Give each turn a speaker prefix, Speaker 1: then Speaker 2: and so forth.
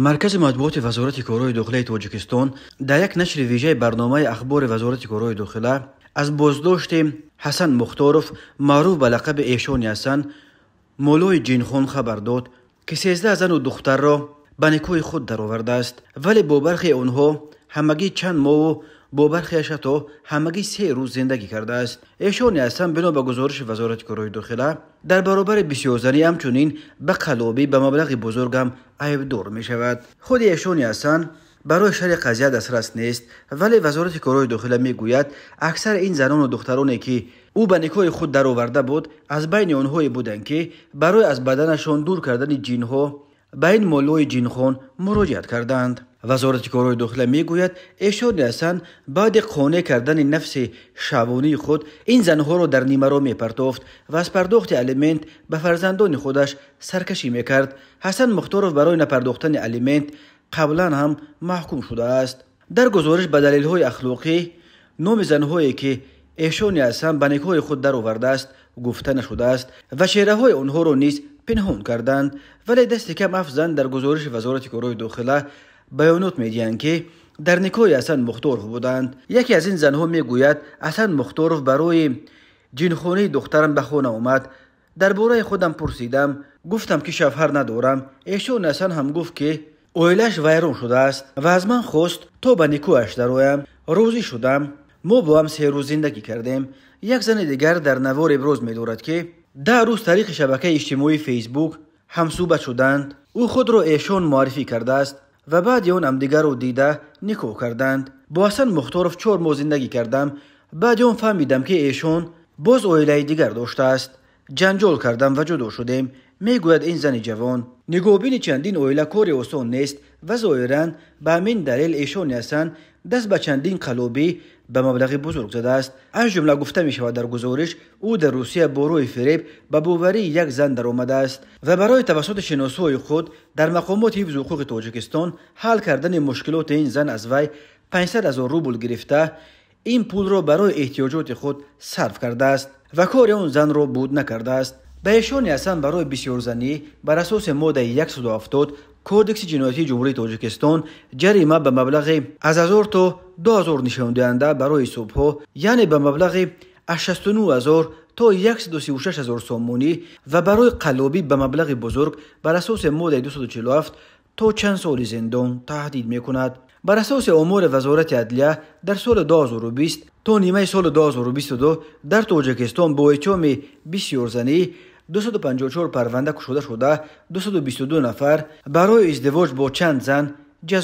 Speaker 1: Маркази матбуоти Вазорати корҳои дохилаи Тоҷикистон дар як нашри вижаи барномаи ахбори Вазорати корҳои дохила аз боздошти Ҳасан Мухторов, маъруф ба лақаби Эшони Ҳасан, моллои ҷинхон хабар дод, ки 13 зану духтарро ба никоҳи худ даровардааст, вале бо бархе онҳо ҳамагӣ чанд моҳу бо бархеаш ҳатто ҳамагӣ 3 рӯз зиндагӣ кардааст. Эшони Ҳасан бино ба гузориши Вазорати корҳои дохила дар баробари бисёрзанӣ ҳамчунин ба қаллобӣ ба маблағи бузургам айбдор мешавад. Худи Эшони Ҳасан барои шарҳи қазия дастрас нест, вале Вазорати корҳои дохила мегӯяд, аксари ин занону духтароне, ки ӯ ба никоҳи худ дароварда буд, аз байни онҳое буданд, ки барои аз баданашон дур кардани ҷинҳо ба ин моллои ҷинхон муроҷиат карданд. Вазорати корҳои дохила мегӯяд, Эшони Ҳасан баъди қонеъ кардани нафси шаҳвонии худ ин занҳоро дар нимаро мепартофт ва аз пардохти алимент ба фарзандони худаш саркашӣ мекард. Ҳасан Мухторов барои напардохтани алимент қаблан ҳам маҳкум шудааст. Дар гузориш ба далелҳои ахлоқӣ номи занҳое, ки Эшони Ҳасан ба никоҳи худ даровардааст, гуфта нашудааст ва чеҳраҳои онҳоро низ пинҳон карданд. Вале дасти кам 7 зан дар гузориши Вазорати корҳои дохила баёнот медиҳанд, ки дар никоҳи Ҳасан Мухторов буданд. Яке аз ин занҳо мегӯяд, Ҳасан Мухторов барои ҷинхонаи духтарам ба хона омад. Дар бораи худам пурсидам, гуфтам, ки шавҳар надорам. Эшони Ҳасан ҳам гуфт, ки оилааш вайрон шудааст ва аз ман хост то ба никоҳаш дароям. Розӣ шудам. Мо бо ҳам 3 рӯз зиндагӣ кардем. Як зани дигар дар навор иброз медорад, ки 10 рӯз тариқи шабакаи иҷтимоии Фейсбук ҳамсӯҳбат шуданд. Ӯ худро Эшон муаррифӣ кардааст ва баъди он ҳамдигарро дида никоҳ карданд. Бо Ҳасан Мухторов 4 моҳ зиндагӣ кардам. Баъди он фаҳмидам, ки Эшон боз оилаи дигар доштааст. Ҷанҷол кардам ва ҷудо шудем, мегӯяд ин зани ҷавон. Нигоҳубини чандин оила кори осон нест ва зоҳиран ба ҳамин далел Эшони Ҳасан даст ба чандин қаллобӣ ба маблағи бузург задааст. Аз ҷумла гуфта мешавад дар гузориш, ӯ дар Русия бо роҳи фиреб ба боварии як зан даромадааст ва барои тавассути шиносҳои худ дар мақомоти ҳифзи ҳуқуқи Тоҷикистон ҳал кардани мушкилоти ин зан аз вай 500 000 рубл гирифта, ин пулро барои эҳтиёҷоти худ сарф кардааст ва кори он занро буд накардааст. Ба Эшони Ҳасан барои бисёрзанӣ бар асоси моддаи 170 Кодекси ҷиноятии Ҷумҳурии Тоҷикистон ҷарима ба маблағи аз 1000 то 2000 нишондиҳанда барои ҳисобҳо, яъне ба маблағи аз 69 000 то 136 000 сомонӣ ва барои қаллобӣ ба маблағи бузург бар асоси моддаи 247 то чанд соли зиндон таҳдид мекунад. Бар асоси омори Вазорати адлия дар соли 2020 то нимаи соли 2022 дар Тоҷикистон бо иттиҳоми бисёрзанӣ 254 парванда кушода шуда, 222 нафар барои издивоҷ бо чанд зан ҷазо